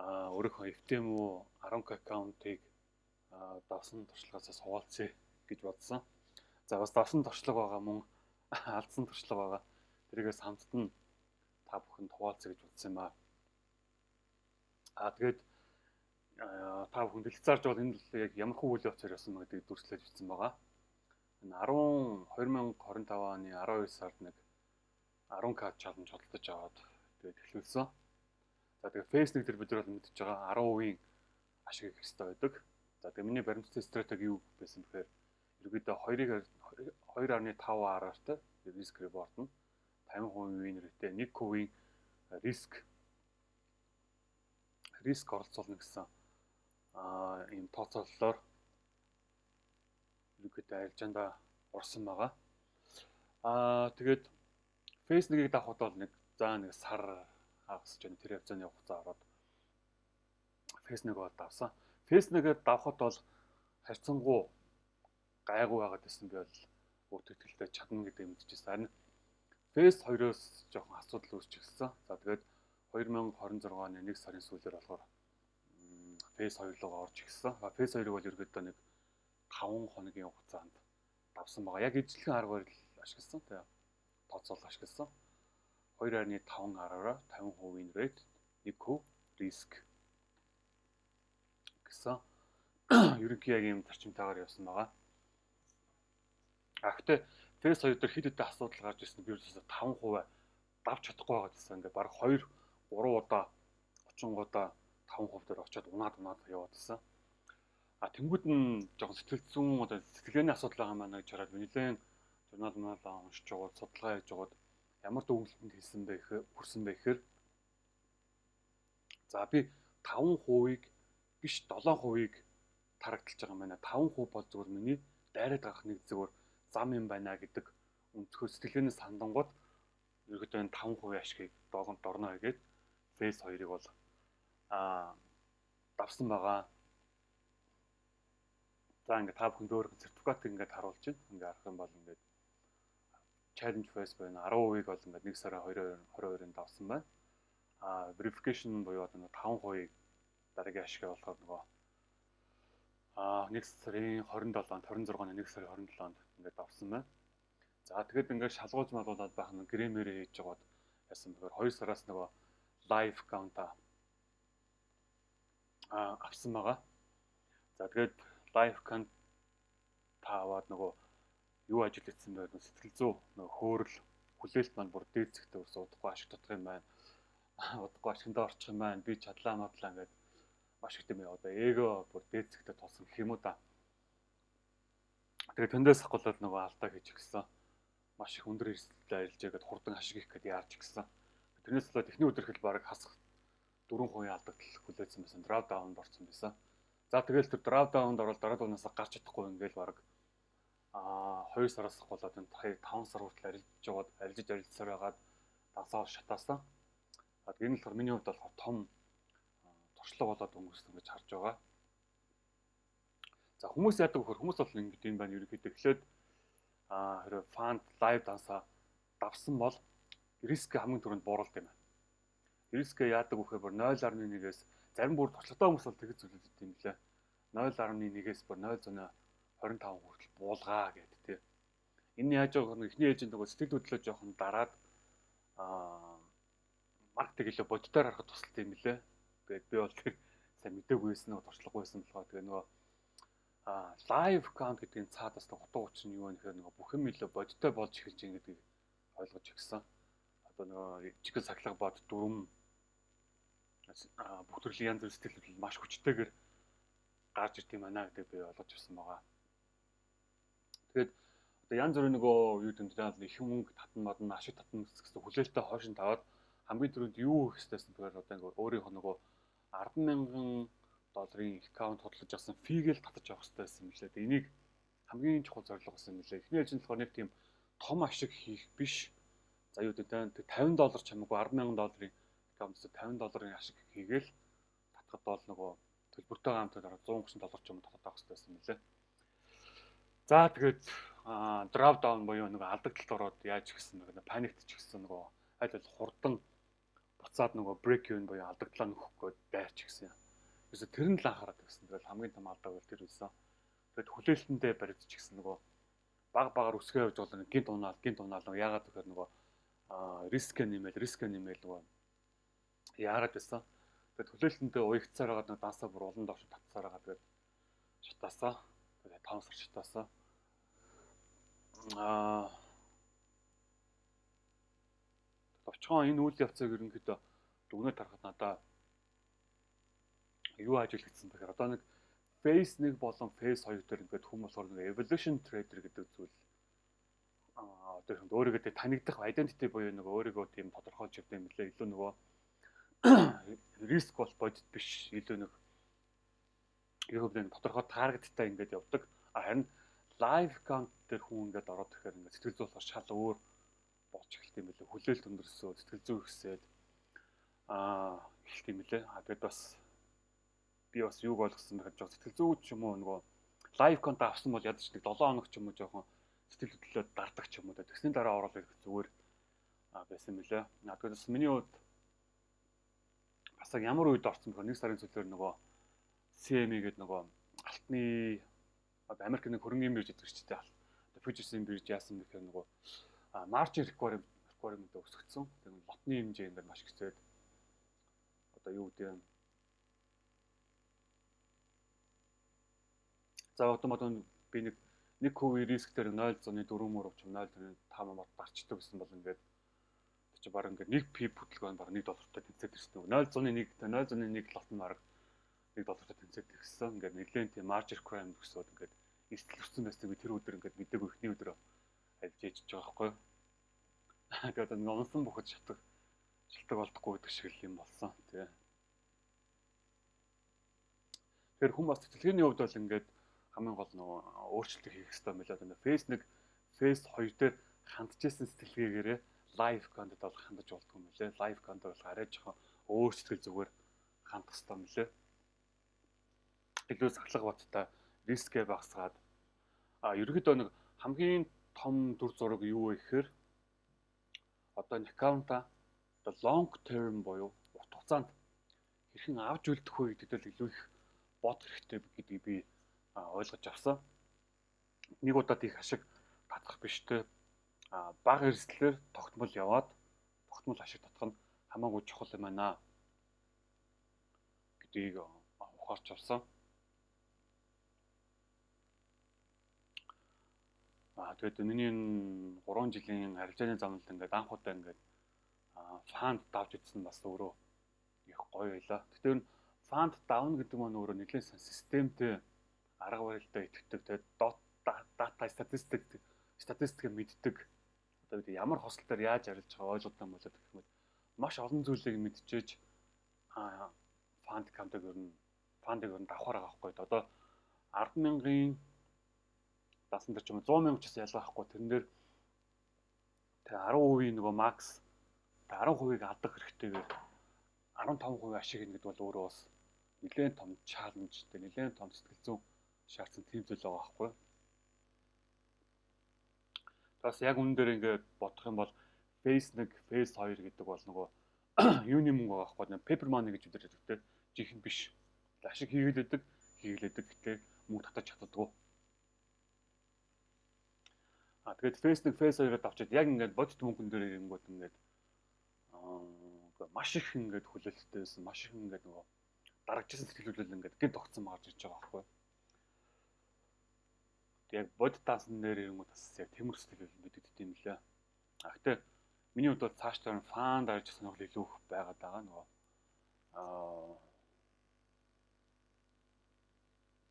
Өөрийнхөө FTMO 10K аккаунтыг давсан туршлагаасаа хуваалцъя гэж бодсон. За, бас давсан туршлага байгаа, мөн алдсан туршлага байгаа. Тэрийгээс хамтд нь та бүхэнд хуваалцъя гэж бодсон юм аа. Тэгээд та бүхэн дэлгэцаарж бол энэ яг ямар хүү үйл явцаар явсан бэ гэдгийг дүрслэж бичсэн байгаа. Энэ 10 2025 оны 12 сард нэг 10K challenge худалдаж аваад тэгээд эхлүүлсэн. За, тэгээд phase 1 дээр бид нар бол мэдж байгаа 10% ашиг хийх хэрэгтэй байдаг. За, тэгээд миний баримттай стратеги юу байсан бэхээр ерөөдөө 2-ыг 2.5 RR-тай risk reward нь 50% win rate, 1% риск оролцуулна гэсэн ийм тооцооллоор ерөнхийдөө арилжаандаа орсон байгаа. Тэгээд phase 1-ийг давахад бол нэг за нэг сар хагас ч тэр хавцааны хугацаа ороод phase 1 бол давсан. Phase 1-ийг давхад бол харьцангуй гайгүй байгаад байсан, би бол өөртөө итгэлтэй чадна гэдэг мэдчихсэн. Харин phase 2-оос жоохон асуудал үүсч эхэлсэн. За, тэгээд 2026 оны 1 сарын сүүлээр болохоор phase 2 руу орж эхэлсэн. Phase 2-ыг бол ерөөдөө нэг 5 хоногийн хугацаанд давсан байгаа. Яг ижилхэн арга барил ашигласан. Тэгээ тооцоол ашигласан. 2.5 RR-аар 50% win rate, 1% risk гэсэн ерөнхий яг ийм зарчимтайгаар явсан байгаа. А гэхдээ phase 2 дээр хэд хэдэн асуудал гарч ирсэн. Би ерөөсөө 5% давж чадахгүй байгаа гэсэн. Ингээд баг 2 3 удаа очингуудаа 5% дээр очиод унаад унаад яваад байсан. А тэнгууд нь жоохон сэтгэл зүйн, одоо сэтгэлгээний асуудал байгаа юм байна гэж хараад нэлээд журнал мал уншиж байгаад, судалгаа хийж байгаад ямар дүгнэлтэнд хийсэн бэ гэхээр, хүрсэн бэ гэхээр, за, би 5%-ыг биш, 7%-ыг target-лаж байгаа юм байна. 5% бол зүгээр миний дайраад гарах нэг зүгээр зам юм байна гэдэг өнцгөө сэтгэлгээнээс хандангууд ерөөдөө энэ 5% ашигыг доогонд дорно хийгээд phase 2-ыг бол давсан байгаа. За, ингээд та бүхэнд өөр сертификатыг ингээд харуулж байна. Ингээд харах юм бол ингээд challenge phase байна. 10%-ыг бол ингээд 1 сарын 22-нд давсан байна. Verification буюу одоо 5%-ыг дараагийн ашиг болохоор нөгөө 1 сарын 27-нд, 26 оны 1 сарын 27-нд ингээд давсан байна. За, тэгэд ингээд шалгуулж малуулаад байх нь грэмээр хийж байгаад яасан бэхээр 2 сараас нөгөө live account авсан байгаа. За, тэгээд live account та аваад нөгөө юу ажил хийсэн бэ? Сэтгэл зүй нөгөө хөөрөл хүлээлт маань бүр дээд зэгтээ өрсөн, удахгүй ашиг татах юм байна. Удахгүй ашигандаа орчих юм байна. Би чадлаа мадлаа ингээд маш их юм одоо эго бүр дээд зэгтээ тулсан гэх юм уу да. Тэгээд тэндээс ахгуулаад нөгөө алдаа хийж эхэлсэн. Маш их өндөр эрсдэлтэй арилж яагаад хурдан ашиг хийх гээд яарч эхэлсэн. Тэрнээс болоод эхний өдөр хэл бараг хасах 4% алдагдал хүлээсэн байсан. Drawdown-д орсон байсан. За, тэгэл тэр drawdown-д ороод drawdown-аас гарч чадахгүй ингээл бараг 2 сараас болоод энэ 5 сар хүртэл арилж яваад, арилжиж арилжсаар байгаад дансаа шатаасан. А энэ болохоор миний хувьд болохоор том туршлага болоод өнгөрсөн гэж харж байгаа. За, хүмүүс яадаг вөхөр, хүмүүс бол ингэж юм байна ерөнхийдөө. Эхлээд хэрвээ fund live дансаа давсан бол риск хамгийн түрүүнд бууруулд юм байна. Риск яадаг вөхөр бүр 0.1-ээс, зарим бүр туршлагатай хүмүүс бол тэгэж зүйлүүд юм лээ. 0.1-ээс бүр 0.25 хүртэл буулгаа гэдэг тий. Энэ яаж байгаа вэ? Эхний ээлжинд нөгөө сэтгэл хөдлөлөө жоохон дараад маркетинг илүү бодитоор харахад тусалт юм лээ. Тэгээд би бол тэр сайн мдээгүй байсан, нөгөө туршлагагүй байсан болохоор. Тэгээ нөгөө live account гэдгийн цаадаас утга учир нь юу вэ гэхээр нөгөө бүх юм илүү бодиттой болж эхэлж байгаа гэдгийг ойлгож ирсэн. Одоо нөгөө жижигхэн сахилга бод, дүрм, бүх төрлийн янз бүрийн сэтгэл хөдлөл маш хүчтэйгээр гарч ирд юм байна гэдгийг би ойлгож ирсэн байгаа. Тэгээд одоо янз бүрийн нөгөө юу гэдэг нь их мөнгө татна мадна, ашиг татна гэсэн хүлээлттэй хойш нь тавиад хамгийн түрүүнд юу хийх ёстойсэн гэхээр одоо ингээ өөрийнх нь нөгөө 10,000 долларын аккаунт худалдаж авсан fee-г л татаж авах хэрэгтэй байсан юм лээ. Энийг хамгийн чухал зорилго байсан юм лээ. Эхний ээлжинд болохоор нэг тийм том ашиг хийх биш. За, юу гэдэг 50 доллар ч хамаагүй 10,000 долларын аккаунтаас 50 долларын ашиг хийгээл татхад бол нөгөө төлбөртэйгээ хамт 130 доллар ч юм уу татаад авах хэрэгтэй байсан юм лээ. За, тэгээд drawdown буюу нөгөө алдагдлалд ороод яаж гисэн бэ? Panic-тч гисэн, нөгөө аль бол хурдан Буцаад нөгөө break even буюу алдагдлаа нөхөх гээд дайрч гисэн. Ерөөсө тэр нь л анхаарат гэсэн. Тэгэл хамгийн том алдаа бол тэр байсан. Тэгэд хүлээлтэндээ баригдчих гисэн, нөгөө баг багаар өсгөө явж байгаа гинт унаал, гинт унаал. Яагаад гэхээр нөгөө risk ээ нэмэл, risk ээ нэмэл нөгөө яарад байсан. Тэгээд хүлээлтэндээ уягдсаар байгаа нэг дансаа бүр улам доош татсаар байгаа. Тэгээд шатаасаа. Тэгээд 5 сар шатаасаа. Товчхон энэ үйл явцыг ерөнхийдөө дүгнэлт харахад надаа юу ажиглагдсан бэхээр одоо нэг Phase 1 болон Phase 2 дээр ингээд хүн болохоор нэг evolution trader гэдэг зүйл одоо юм өөрийгөө танигдах identity буюу нэг өөрийгөө тийм тодорхойлж явдаг юм лээ. Илүү нөгөө риск бол бодит биш, илүү нэг юу гэдэг нэг тодорхой target тай ингээд явдаг. А харин live account дээр хүн ингээд ороод ирэхээр ингээд сэтгэл зүй болохоор шал өөр болж эхэлт юм билээ. Хүлээлт өндөрсөө, сэтгэл зүй ихсээд эхэлт юм билээ. А тэгэд бас би бас юуг ойлгосон бэ гэхээр сэтгэл зүй ч юм уу, нөгөө live account авсан бол ядаж нэг 7 хоног ч юм уу жоохон сэтгэл хөдлөлөө дардаг ч юм уу. Тэгсний дараа ороод ирэх зүгээр байсан мөлий. Тэгээд бас миний хувьд бас ямар үед орсон бэхээр нэг сарын цөлөөр нөгөө CME гэдэг нөгөө алтны одоо Америк нэг хөрөнгөний бирж гэдэг чинь дээ. Одоо futures-ийн бирж яасан бэ гэхээр нөгөө margin requirement өсгөцсөн. Тэгээд lot ны хэмжээ ингээд маш ихсээд одоо юу гэдэг юм. За, одоо би нэг 1% риск дээр 0.4 мөр ч 0.5 мөр дарчдаг гэсэн бол ингээд чи баг ингээд 1 pip хөдөлгөөн баг 1 доллартай тэнцээд ирсэн. 0.1 0.1 lot нь баг 1 доллартай тэнцээд ирсэн. Ингээд нэлээд тийм margin requirement өсөөд ингээд эрсдэл өссөн байсныг би тэр өдөр ингээд мдээгүй, эхний өдөр альж ээжж байгаа байхгүй юу. Тэгээд одоо нэг унсан боход шатаг шалтаг болдохгүй гэдэг шиг л юм болсон. Тий. Тэгэхээр хүн бас тэтгэлийн хувьд бол ингээд хамгийн гол нөгөө өөрчлөлт хийх хэрэгтэй юм билээ. Одоо Phase 1, Phase 2 дээр хандчихсан сэтгэлгээгээрээ live account-д бол хандаж болдгоо юм билээ. Live account бол арай жоохон өөр сэтгэл зүгээр хандах хэрэгтэй юм билээ. Илүү сахилга баттай, рискээ багасгаад ерөнхийдөө нэг хамгийн том дүр зураг юу вэ гэхээр одоо аккаунта одоо long term буюу урт хугацаанд хэрхэн авч үлдэх вэ гэдэгт л илүү их бодох хэрэгтэй гэдгийг би ойлгож авсан. Нэг удаад их ашиг татах биш те. Бага эрсдлээр тогтмол яваад тогтмол ашиг татах нь хамаагүй чухал юм байна гэдгийг ухаарч авсан. Тэгээд миний энэ 3 жилийн арилжааны замналд ингээд анх удаа ингээд fund давж идсэн бас өөрөө их гоё байлаа. Тэгэхээр энэ fund давна гэдэг маань өөрөө нэлээд системтэй, арга барилдаа итгэдэг, тэгээд дата, статистикийг мэддэг. Одоо бид ямар хосол дээр яаж арилж байгааг ойлгодог юм болоод гэх мэт маш олон зүйлийг мэдчихэж fund account-ыг ер нь fund ыг ер нь давхаар байгаа байхгүй. Одоо 10,000-ын дасан дээр ч юм уу 100 мянга ч гэсэн ялгаа байхгүй. Тэрэн дээр тэгээ 10% нөгөө max 10%-ыг алдах хэрэгтэйгээр 15% ашиг хийнэ гэдэг бол өөрөө бас нэлээд том challenge, тэгээ нэлээд том сэтгэл зүйн шаардсан тийм зүйл байгаа байхгүй. Бас яг үнэн дээр ингээд бодох юм бол Phase 1, Phase 2 гэдэг бол нөгөө юуны мөнгө байгаа байхгүй. Paper money гэж бид ярьдаг те. Жинхэнэ биш. Ашиг хийгэлэдэг, хийгэлэдэг гэтээ мөнгө татаж чаддаггүй. Тэгээд Phase 1, Phase 2-ыг авчиад яг ингээд бодит мөнгөн дээр ирэнгүүт ингээд маш их ингээд хүлээлттэй байсан. Маш их ингээд нөгөө дарагжсан сэтгэлүүлэл ингээд гинт огцсон гарч ирж байгаа байхгүй. Яг бодит даасан дээр ирэнгүүт бас яг тэмэр сэтгэл мэдэгддэг юм лээ. А гэтээ миний хувьд бол цаашдаа fund арж сонирхол илүү их байгаад байгаа нөгөө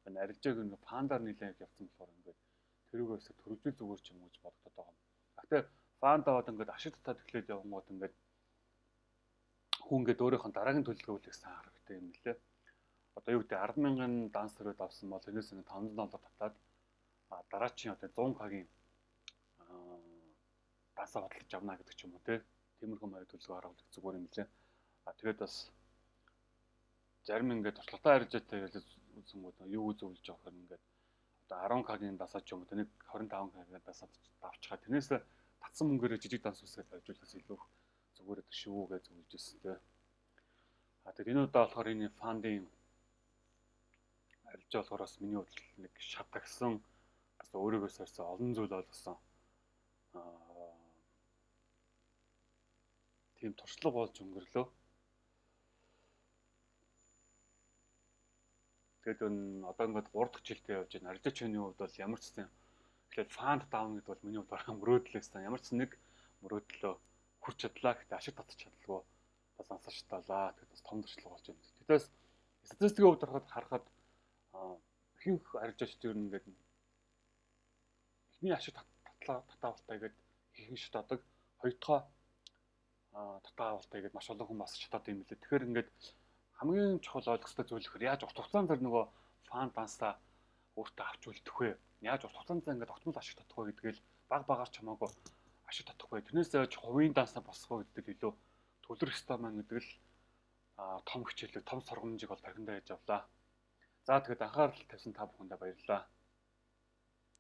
энэ арилжааг нэг fund аар нэлээд явцсан болохоор ингээд тэрүүгээс төрөвжил зүгээр ч юм уу гэж бодогдоод байгаа юм. А гэтээ fund аваад ингээд ашиг татаад эхлээд явангууд ингээд хүн ингээд өөрийнх нь дараагийн төлөвлөгөөг сайн харах хэрэгтэй юм лээ. Одоо юу гэдэг 10,000 данс өрөөд авсан бол энэс нэг 500 доллар татаад дараачийн одоо 100K-гийн дансаа бодлож авна гэдэг ч юм уу те. Тиймэрхүү маяг төлөвлөгөө гаргах зүгээр юм лээ. А тэгээд бас зарим ингээд туршлагатай арилжаатай үзэнгүүд юу зөвлөж байгаа гэхээр ингээд одоо 10K-гийн дансаа ч юм уу нэг 25K-гийн дансаа давчхаа тэрнээс татсан мөнгөөрөө жижиг данс үсгээд арилжуулахаас илүү Зүгээр гэдэг шүү гэж зөвлөж ирсэн те. А тэгээд энэ удаа болохоор энэ fund-ын арилжаа болохоор бас миний хувьд нэг шатагсан, бас өөрийгөө сорьсон, олон зүйл ойлгосон. Тийм туршлага болж өнгөрлөө. Тэгээд энэ одоо ингээд 3 дахь жилдээ явж байна. Арилжаач хүний хувьд бол ямар ч гэсэн тэгэхээр fund down гэдэг бол миний хувьд мөрөөдөл байсан. Ямар ч нэг мөрөөдлөө хүрч чадлаа. Гэхдээ ашиг татчих чадалгүй бас ансарч талаа. Тэгээд бас том туршлага болж байна. Тэгтээс статистикийн хувьд харахад ихэнх арилжаач ер нь ингээд эхний ашиг татлаа татаавалтай гэдэг ихэнх шатаадаг. Хоёр дахь татаавалтай гэдэг маш олон хүн бас шатаадаг юм билээ. Тэгэхээр ингээд хамгийн чухал ойлгох ёстой зүйл гэхээр яаж урт хугацаанд тэр нөгөө фан дансаа өөртөө авч үлдэх вэ? Яаж урт хугацаанд ингээд огтмол ашиг татах вэ гэдгээл баг багаар ч хамаагүй ашиг татах вэ? Тэрнээс яаж хувийн дансаа босгох вэ гэдэг илүү төвлөрөх ёстой маань гэдэг л том хичээлэг, том сургамжийг бол тархиндаа яаж авлаа. За, тэгээд анхаарал тавьсан та бүхэндээ баярлалаа.